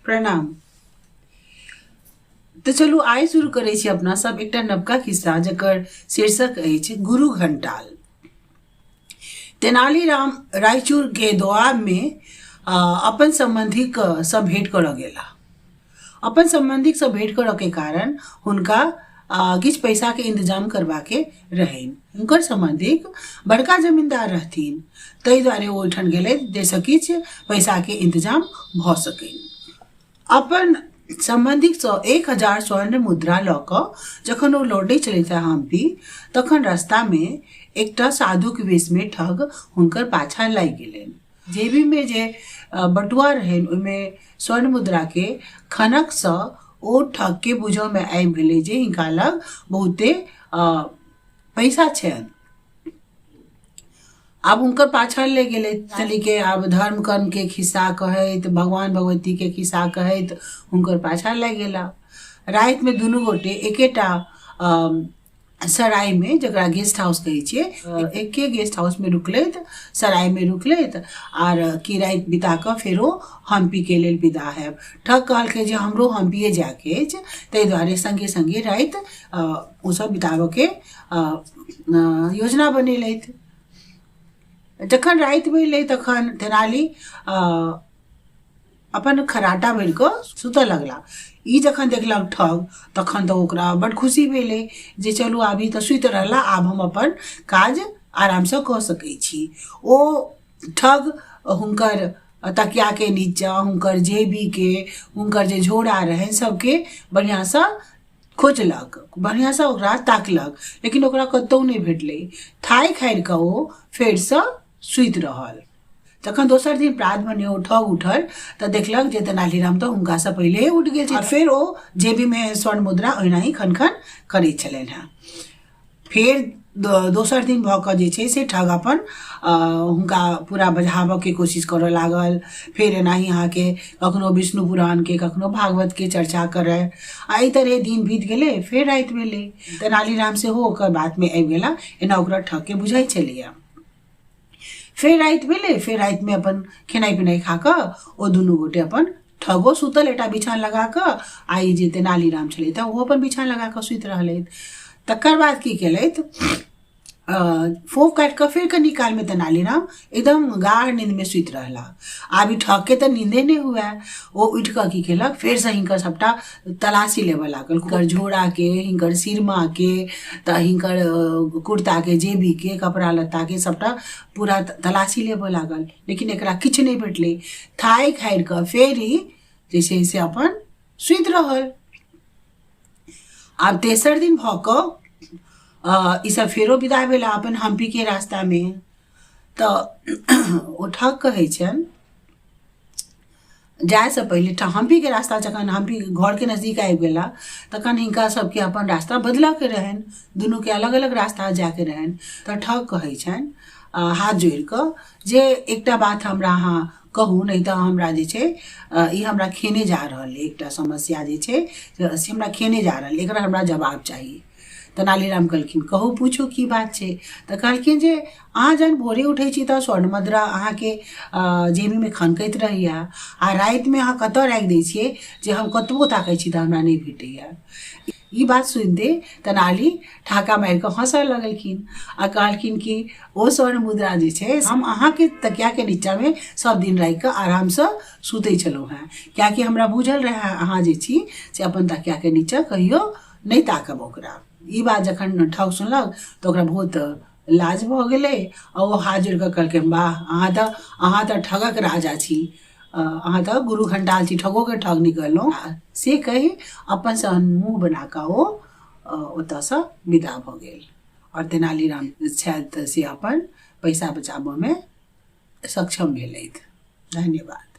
प्रणाम। तऽ चलू आइ शुरू करै छी अपना सब एकटा नवका खिस्सा जकर शीर्षक अछि गुरु घंटाल। तेनालीराम रायचूर के दोआब मे अपन सम्बन्धीक सँ भेंट करऽ गेला। अपन सम्बन्धीक सँ भेंट करऽ के कारण हुनका किछु पैसा के इंतजाम करबाके रहनि। हुनकर सम्बन्धीक बड़का जमींदार रहथिन, ताहि दुआरे ओ ओहिठाम गेलथि जाहिसँ किछु पैसा के इंतजाम भऽ सकनि। अपन सम्बन्धीसँ 1000 स्वर्ण मुद्रा लऽ कऽ जखन ओ लौटै छलथि हम्पी, तखन रस्तामे एकटा साधुक वेशमे ठग हुनकर पाछाँ लागि गेलनि। जेबीमे जे बटुआ रहनि ओहिमे स्वर्ण मुद्राके खनकसँ ओ ठगके बुझऽमे आबि गेलै जे हिनका लग बहुते पैसा छनि। आब हुनकर पाछाँ लागि गेलै चलिके आब धर्म कर्मके खिस्सा कहैत भगवान भगवतीके खिस्सा कहैत हुनकर पाछाँ लागि गेला। रातिमे दुनू गोटे एकेटा सरायमे, जकरा गेस्ट हाउस कहै छियै, एके गेस्ट हाउसमे रुकलथि, सरायमे रुकलथि आर की राति बिता कऽ फेरो हम्पीके लेल विदा हैब। ठग कहलकै जे हमरो हम्पिए जायके अछि, ताहि दुआरे सङ्गे सङ्गे राति ओसभ बिताबऽके योजना बनेलथि। जखन राति भेलै तखन तेनाली अपन खराटा भरि कऽ सुतऽ लगला। ई जखन देखलक ठग तखन तऽ ओकरा बड्ड खुशी भेलै जे चलू आब ई तऽ सुति रहला, आब हम अपन काज आरामसँ कऽ सकै छी। ओ ठग हुनकर तकियाके नीचाँ, हुनकर जेबीके, हुनकर जे झोरा रहनि सभके बढ़िआँसँ खोजलक, बढ़िआँसँ ओकरा ताकलक, लेकिन ओकरा कतहु नहि भेटलै। थाकि हारि कऽ ओ फेरसँ सुति रहल। तखन दोसर दिन प्रात भने ओ ठग उठल तऽ देखलक जे तेनालीराम तऽ हुनकासँ पहिले उठि गेल छै। फेर ओ जेबीमे स्वर्ण मुद्रा ओहिना ही खन खन करै छलनि हेँ। फेर दोसर दिन भऽ कऽ जे छै से ठग अपन हुनका पूरा बझाबऽके कोशिश करऽ लागल। फेर एनाही अहाँके कखनो विष्णु पुराणके, कखनो भागवतके चर्चा करय, आ एहि तरहे दिन बीत गेलै। फेर राति भेलै, तेनालीराम सेहो ओकर बातमे आबि गेला, एना ओकरा ठगके बुझाइ छलैए। फेर राति भेलै, फेर रातिमे अपन खेनाइ पिनाइ खा कऽ ओ दुनू गोटे अपन, ठगो सुतल एकटा बिछान लगा कऽ आ ई जे तेनालीराम छलथि तऽ ओहो अपन बिछान लगा कऽ सुति रहलथि। तकर बाद की केलथि, फोफ काटि कऽ फेर कनी कालमे तेनालीराम एकदम गाढ़ नींदमे सुति रहला। आब ई ठगके तऽ नींदे नहि हुए, ओ उठि कऽ की केलक, फेरसँ हिनकर सभटा तलाशी लेबऽ लागल, हिनकर झोराके, हिनकर सिरमाके, तऽ हिनकर कुर्ताके जेबीके, कपड़ा लत्ताके सभटा पूरा तलाशी लेबऽ लागल, लेकिन एकरा किछु नहि भेटलै। थाकि हारि कऽ फेर ई जे छै से अपन सुति रहल। आब तेसर दिन भऽ कऽ ईसभ फेरो विदा भेला अपन हम्पीके रास्तामे। तऽ ओ ठग कहै छनि जाइसँ पहिले हम्पीके रास्ता, जखन हम्पी घरके नजदीक आबि गेला तखन हिनका सबके अपन रास्ता बदलऽके रहनि, दुनूके अलग अलग रास्ता जाइके रहनि। तऽ ठग कहै छनि हाथ जोड़ि कऽ जे एकटा बात हमरा अहाँ कहू, नहि तऽ हमरा जे छै ई हमरा खेने जा रहल अइ, एकटा समस्या जे छै से हमरा खेने जा रहल अइ, एकरा हमरा जवाब चाही। तेनालीराम कहलखिन कहू, पूछू, की बात छै? तऽ कहलखिन जे अहाँ जहन भोरे उठै छी तऽ स्वर्ण मुद्रा अहाँके जेबीमे खनकैत रहैए, आ रातिमे अहाँ कतऽ राखि दै छियै जे हम कतबो ताकै छी तऽ हमरा नहि भेटैए? ई बात सुनिते तेनाली ठहाका मारि कऽ हँसऽ लगलखिन आ कहलखिन कि ओ स्वर्ण मुद्रा जे छै हम अहाँके तकियाके नीचाँमे सब दिन राखि कऽ आरामसँ सुतै छलहुँ हेँ, किएकि हमरा बुझल रहए अहाँ जे छी से अपन तकियाके नीचाँ कहियो नहि ताकब ओकरा। ई बात जखन ठग सुनलक तऽ ओकरा बहुत लाज भऽ गेलै आ ओ हाथ जोड़ि कऽ कहलकै, वाह, अहाँ तऽ ठगक राजा छी, अहाँ तऽ गुरु घंटाल छी, ठगोके ठग निकललहुँ। से कहि अपन सँ मुँह बना कऽ ओ ओतऽसँ विदा भऽ गेल आओर तेनालीराम छथि से अपन पैसा बचाबऽमे सक्षम भेलथि। धन्यवाद।